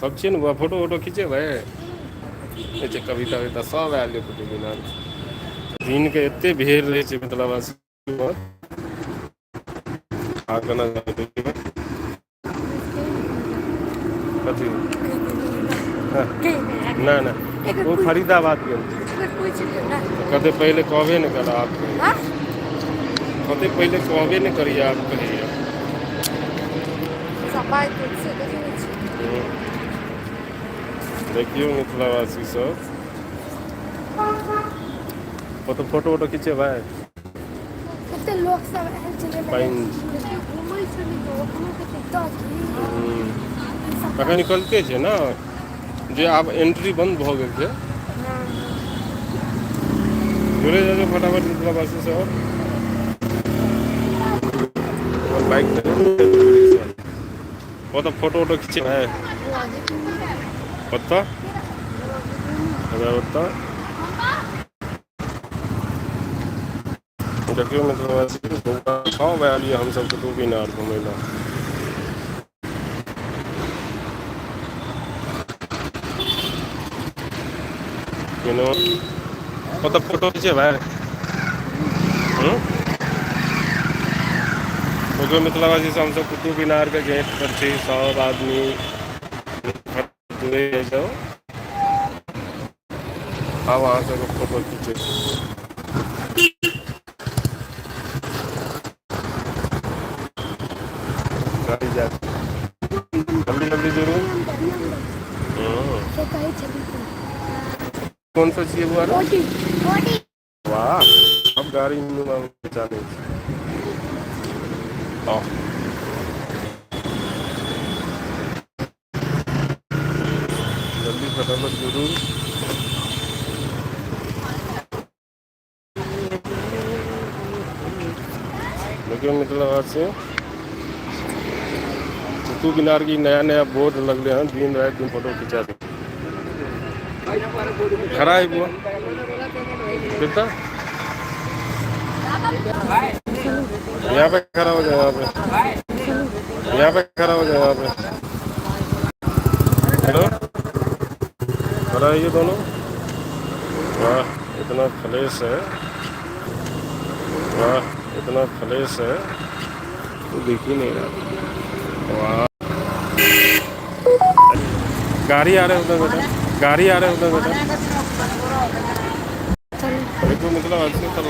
सब छियै ने बौआ, फोटो वोटो खिचेबै? छै कविता उविता सब आयल यऽ कुतुब मीनार। दिनके एते भीड़ रहै छै मिथिलावासी आ केना कथी? नहि नहि, ओ फरीदाबाद गेल छै। कते पहिले कहबे नहि करा आब कते पहिले कहबे नहि करियै, आब कहैया। देखियौ मिथिलावासी सब, ओतऽ फोटो वोटो खिचेबै? कते लोक सब आयल छलै, पानि देखियौ घुमै छलै तऽ ओकरो के दही। अखन निकलिते छै ने जे आब एंट्री बन्द भऽ गेल छै। जुड़े जाउ फटाफट मिथिलावासी सब। बाइक ओतऽ फोटो वोटो खिचेबै? ओतऽ ओतऽ देखियौ मिथिलावासी, सब आयल यऽ हमसभ कुतुब मीनार घुमय लए। ओतऽ फोटो खिचेबै? हूँ? देखियौ मिथिलावासी सब, हमसभ कुतुब मीनार के गेट पर छी। सब आदमी जुड़े जाउ। आब अहाँ सबके फोटो खींचे गाड़ी जायत, जल्दी जल्दी जुड़ू। से कहै छली। कोन सा छियै बुआ रे? वाह, अब गाड़ी में जानै छै। आउ, जल्दी फटाफट जुड़ू। देखियौ मिथिलावासी, कुतुब मीनार की नया नया बोर्ड लगले हन। दिन राति दिन फोटो खिंचा दे। खड़ा है बुआ, कितना यहाँ पे खड़ा हो जाए, यहाँ पे, यहाँ पे खड़ा हो जाए, यहाँ पे। हेलो, खड़ा है ये दोनों। वाह, इतना फ्रेश है। वाह, इतना फ्रेश है तो दिख ही नहीं रहा। वाह, गाड़ी आ रहे उधर बेटा, गाड़ी आ रहे उधर बेटा। देखो मिथिलावासी, तऽ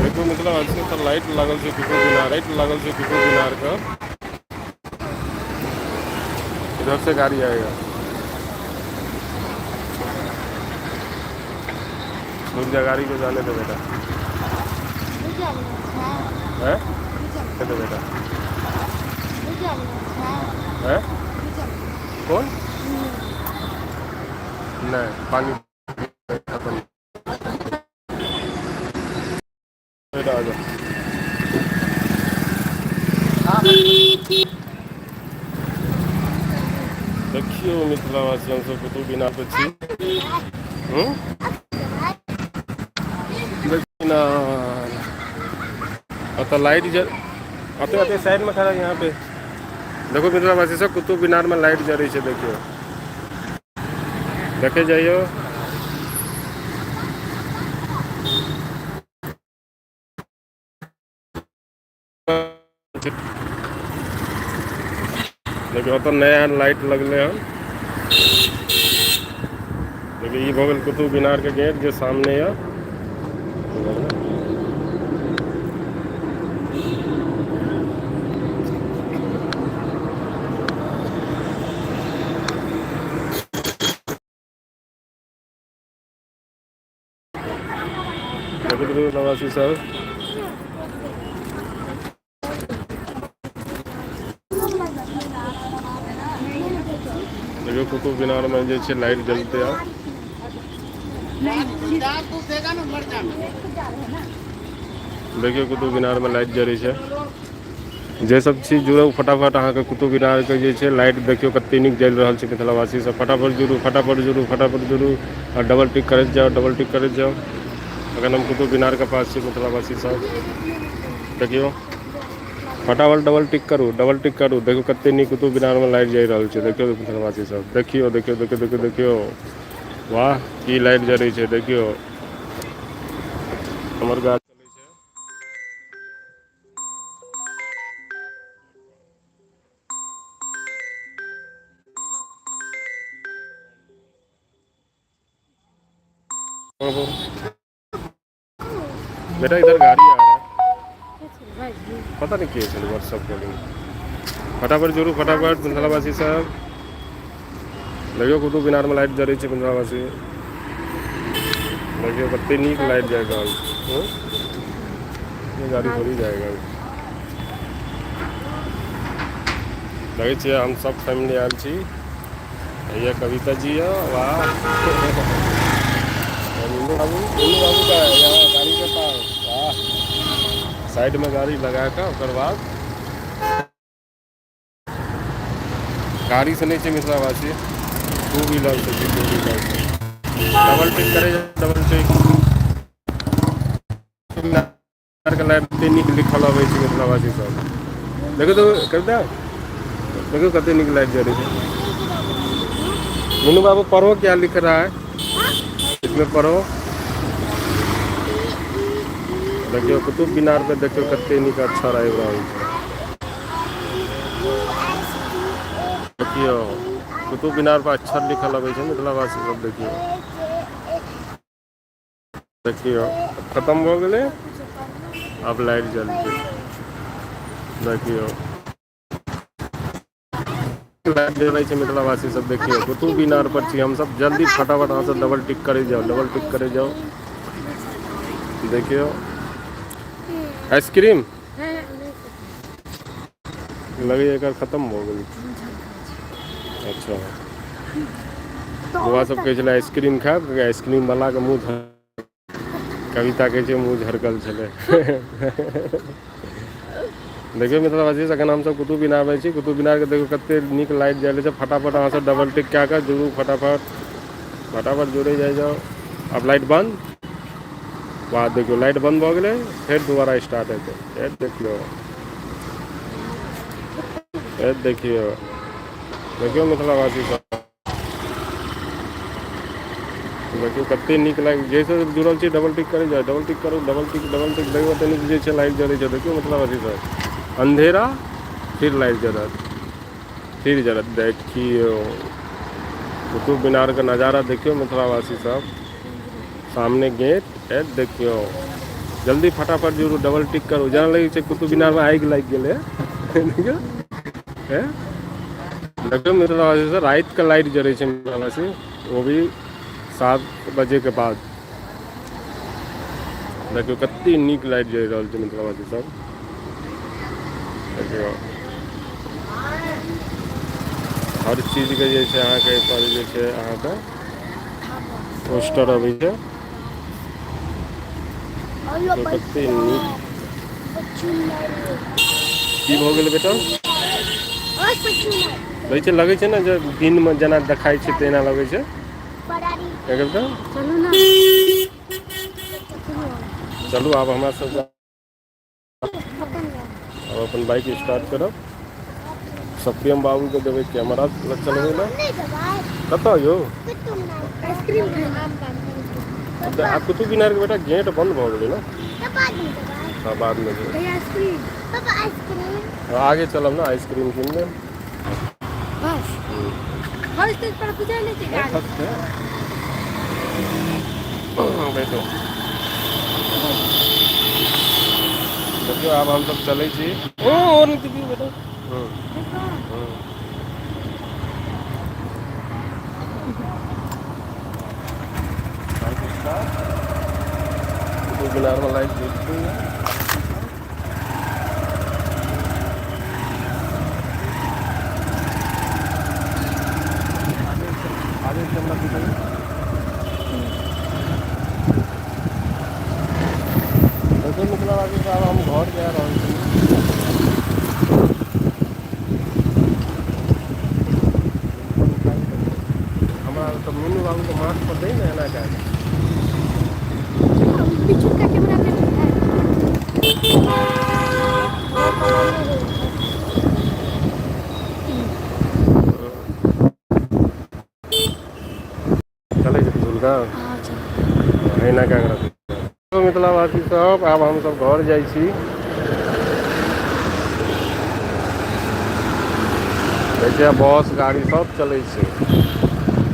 देखो मिथिलावासी, तऽ लाइट लागल छै कुतुब मीनार, लाइट लागल छै कुतुब मीनार का। इधर से गाड़ी आएगा। रुक जा, गाड़ी को जाने दे बेटा। हैं दे बेटा। हैं कौन? नहीं, पानी खत्म बेटा, आ जाओ। देखियौ मिथिलावासी, हमसभ कुतुब मीनार पर छी। हूँ, मीनार ओतऽ लाइट जर अते अते साइड में खड़ा। यहाँ पे देखो मिथिलावासी सब, कुतुब मीनार में लाइट जरै छै। देखियौ, देखे जाइयो। देखियौ, ओतऽ नया लाइट लगलै हन। देखियौ, ई भऽ गेल कुतुब मीनार के गेट जे सामने यऽ। देखैत रहू नवासी सब। देखियौ, कुतुब मीनारमे जे छै लाइट जलते आब। देखियौ, कुतुब मीनारमे लाइट जरै छै। जे सब छी जुड़ू फटाफट। अहाँके कुतुब मीनारके जे छै लाइट देखियौ, कते नीक जलि रहल छै। मिथिलावासी सब फटाफट जुड़ू, फटाफट जुड़ू, फटाफट जुड़ू आ डबल टिक करैत जाउ, डबल टिक करैत जाउ। अखन हम कुतुब मीनारके पास छी। मिथिलावासी सब, देखियौ। फटाफट डबल टिक करू, डबल टिक करू। देखू कते नीक कुतुब मीनारमे लाइट जरि रहल छै। देखियौ मिथिलावासी सब, देखियौ देखियौ देखियौ देखियौ देखियौ, वाह की लाइट जरै छै। देखियौ हमर गाड़ी चलै छै। बेटा इधर गाड़ी आ रहा है, पता नहीं के छलै व्हाट्सएप कॉलिंग। फटाफट जुड़ू फटाफट मिथिलावासी सब। देखियौ कुतुब मीनारमे लाइट जरै छै मिथिलावासी। देखियौ कते नीक लाइट जरि रहल छै। हूँ? ये गाड़ी थोड़ी जाएगा। लगै छियै हम सब फैमिली आयल छी। भैया कविता जी है, वाह। मीनू बाबू, मीनू बाबू का है यहाँ गाड़ी के पास, वाह। साइड में गाड़ी लगा के ओकर बाद गाड़ी से नहीं छै मिथिलावासी, टू व्हीलर से छै, टू व्हीलर से। डबल टिक करे, डबल टिक। के लाइट कते नीक लिखल अबै छै मिथिलावासी सब। देखो तो कविता, देखो कते नीक लाइट जरै छै। मीनू बाबू पढ़ो क्या लिख रहा है इसमें, पढ़ो। देखियौ कुतुब मीनार पे देखियौ कते नीक अक्षर आबि रहल छै। देखियौ कुतुब मीनार पर अक्षर लिखल अबै छै मिथिलावासी सब। देखियौ देखियौ, खत्म भऽ गेलै, आब लाइट जलतै। देखियौ लाइट जलै छै मिथिलावासी सब। देखियौ कुतुब मीनार पर छी हमसब। जल्दी फटाफट अहाँ सब डबल टिक करै जाउ, डबल टिक करै जाउ। देखियौ आइसक्रीम लगैए एकर खत्म भऽ गेल। अच्छा, बौआ सब कहै छलै आइसक्रीम खायब, आइसक्रीम वाला के मुँह, कविता कहै छै मुँह झरकल छलै। देखियौ मिथिलावासी, एखन हमसब कुतुब मीनारमे छी। कुतुब मीनारके देखियौ कते नीक लाइट जलै छै। फटाफट अहाँ सब डबल टिक कए कऽ जुड़ू, फटाफट फटाफट जुड़ै जाइ जाउ। आब लाइट बन्द, वाह। देखियौ लाइट बन्द भऽ गेलै, फेर दोबारा स्टार्ट हेतै। फेर देखियौ, फेर देखियौ, देखियौ मिथिलावासी सब, देखियौ कते नीक लागि। जाहिसँ जुड़ल छी डबल टिक करै जाउ, डबल टिक करू, डबल टिक, डबल टिक। देखियौ कते नीक जे छै लाइट जरै छै। देखियौ मिथिलावासी सब, अन्धेरा फिर लाइट जरत, फिर जरत। देखियौ कुतुब मीनारके नजारा, देखियौ मिथिलावासी सब, सामने गेट है। देखियौ जल्दी फटाफट जुड़ू, डबल टिक करू। जेना लगै छै कुतुब मीनारमे आगि लागि गेलै। देखियौ, देखियौ मिथिलावासी सब, रातिके लाइट जरै छै मिथिलावासी, वो भी 7 बजेके बाद। देखियौ कते नीक लाइट जरि रहल छै मिथिलावासी सब। देखियौ हर चीजके जे छै अहाँके एहिपर जे छै अहाँके पोस्टर अबै छै। कते नीक। की भऽ गेलै बेटा? लगै छै, लगै छै ने जे दिनमे जेना देखाइ छै तेना लगै छै। तऽ चलू आब हमरा सबके आब अपन बाइक स्टार्ट करब। सत्यम बाबूके देबै कैमरा चलबै लए। कतऽ यौ? आब कुतुब मीनारके बेटा गेट बंद भऽ गेलै ने। हाँ, बादमे जेबै, आगे चलब ने, आइसक्रीम कीन लेब। बैठो। देखियौ आब हमसब चलै छी। ओ नहि देखियौ बेटा। हूँ हूँ कुतुब मीनारमे लाइट देखियौ। आगे कैमरा दिखाइए। देखियौ मिथिलावासी साहब, हम घर जा रहल छी। हमरा तऽ मीनू बाबूके माथ पर दै ने एना कए। पीछू का कैमरा पे। का? हँ चल। एहिना कए कऽ रखबै। मिथिलावासी सब, आब हमसब घर जाइ छी। देखै छियै बस गाड़ी सब चलै छै।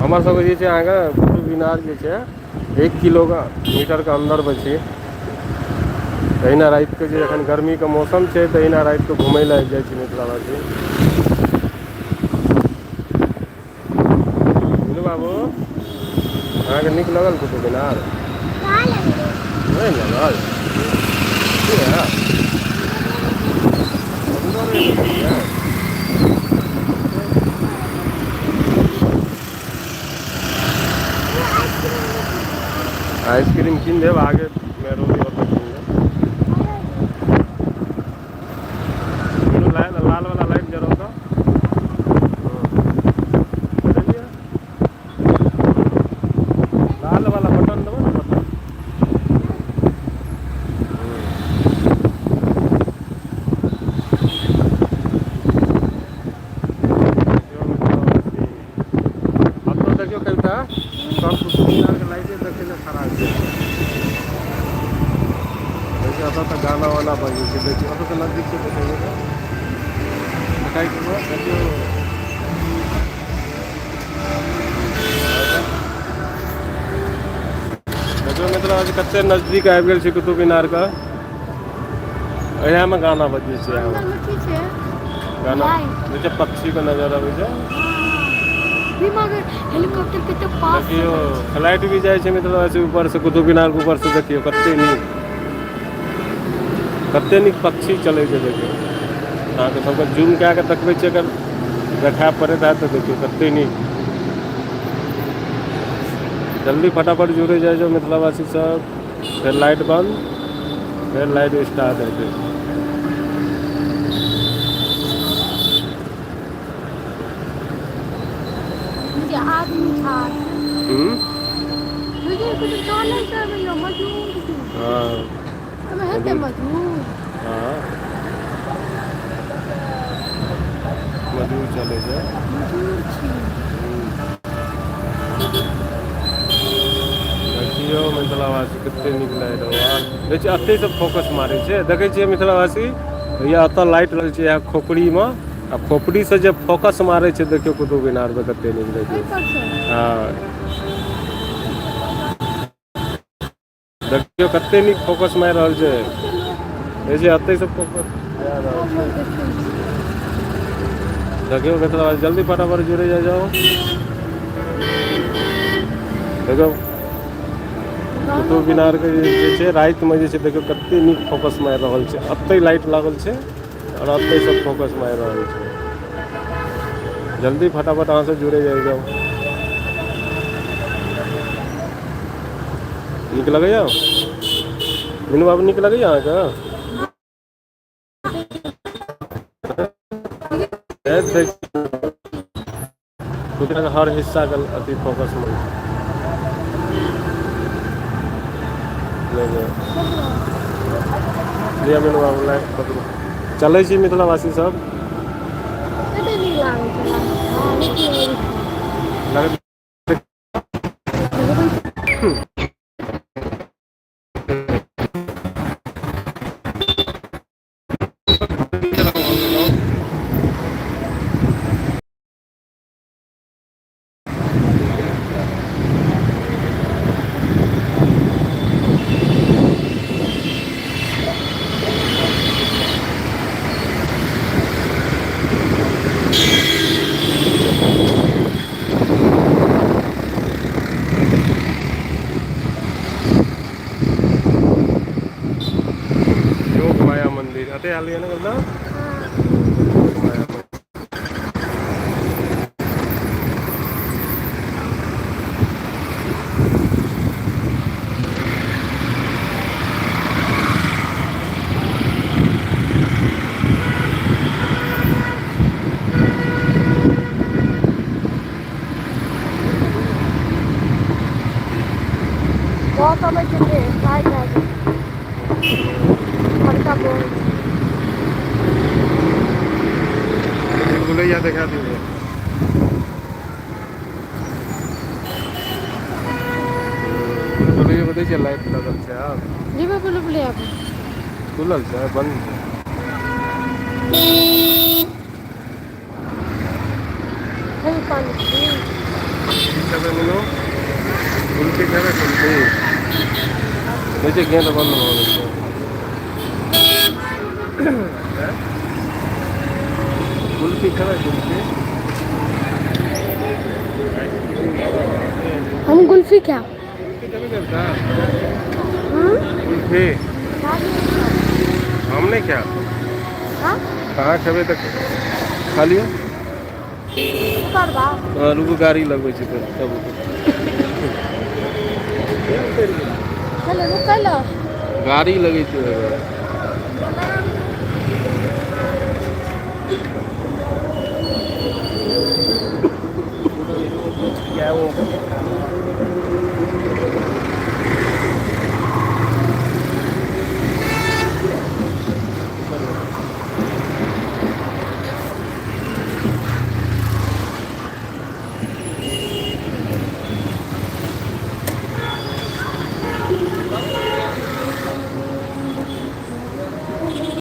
हमर सबके जे छै अहाँके कुतुब मीनार जे छै 1 किलो मीटरके अन्दरमे छै। तहिना रातिके जे एखन गर्मीके मौसम छै, तहिना रातिके घुमय लए आबि जाइ छी मिथिलावासी। मीनू बाबू, अहाँके नीक लगल कुतुब मीनार? नहि लगल? किया? सुन्दर नहि लगैए? आइसक्रीम कीन देब आगे मेहरौली ओतऽ कीन लेब। मीनू, लाल लाल वाला लाइट जराउ तऽ। जरेलियै? लाल वाला बटन देबै ने, बटन। देखियौ मिथिलावासी, एतऽ देखियौ कविता, सब कुतुब मीनारके लाइटे देखै लए खड़ा छै। देखियौ, एतऽ तऽ गाना वाना बजै छै। देखियौ, ओतऽ तऽ नजदीक छै, देखैयौ तऽ देखाइ छै। देखियौ, देखियौ मिथिलावासी, कते नजदीक आबि गेल छै कुतुब मीनारके। इएहमे गाना बजै छै इएहमे। अन्दरमे की छै? गाना लाइट। देखियौ, पक्षीके नजर अबै छै। दिमाग हेलीकॉप्टर कते पास से देखियौ, जाइ छै। फ्लाइट भी जाइ छै मिथिलावासी ऊपरसँ, कुतुब मीनारके ऊपरसँ। देखियौ, कते नीक, कते नीक पक्षी चलै छै। देखियौ, अहाँके सबके जूम कए कऽ देखबै छियै, अगर देखाय पड़ैत हैत तऽ। देखियौ कते नीक। जल्दी फटाफट जुड़े जाइ जाउ मिथिलावासी सब। फेर लाइट बंद, फेर लाइट स्टार्ट हेतै। जे आदमी ठाढ़ छै। बुझियौ, कुछ चलै छै ओहिमे यौ, मजदूर छै। ओहिमे हेतै मजदूर? हँ, मजदूर चलै छै। मजदूर छी। देखियौ मिथिलावासी, कते नीक लागि रहल। वाह! देखै छियै, एतै से फोकस मारै छै। देखै छियै मिथिलावासी, भैया, एतऽ लाइट लगल छै इएह खोपड़ी मे, आ खोपड़ी से जे फोकस मारै छै, देखियौ कुतुब मीनार पे कते नीक। एहि देखियौ। पर से? हँ, देखियौ कते नीक फोकस मारि रहल छै। कते लोक। देखै छियै, एतै से फोकस जा रहल सब छै। लोक देखै छै। देखियौ मिथिलावासी, जल्दी फटाफट जुड़े जाइ जाउ। देखियौ, गाना कुतुब बजै मीनारके छै। जे छै रातिमे जे छै, देखियौ कते नीक फोकस मारि रहल छै। एतै लाइट लागल छै आओर एतै सब फोकस मारि रहल छै। जल्दी फटाफट अहाँ सब जुड़े जाइ जाउ। नीक लगैया मीनू बाबू? नीक लगैया अहाँके? देख, हर हिस्साके अथी फोकस मे नहि। लिअ मीनू बाबू, लाइट पकड़ू। चलै छी मिथिलावासी सब। कते नीक लागै छै। हँ, नीक लगै छै। लगैत देखबै। योग माया मंदिर अते आयल ने कविता? योग माया मंदिर। बस अबै छै फेर लाइट आबि गेल। बड़का बस। भूलभुलैया देखा दियौ। पुलियो के दै छै लाइट लगल छै आब। जेबै पुल पुले आब। खुलल छै बंद छै? खेबै पानी पूरी? की खेबै मीनू? कुल्फी खेबै कुल्फी? देखै छियै गेट बंद भऽ गेल छै। कुल्फी खेबै कुल्फी? हम कुल्फी खायब। कुल्फी खेबै करता? कुल्फी हम नहि खायब। कहाँ खेबै तऽ खा लिअ। हँ रुकू, गाड़ी लगबै छी फेर तब। गाड़ी लगै छै।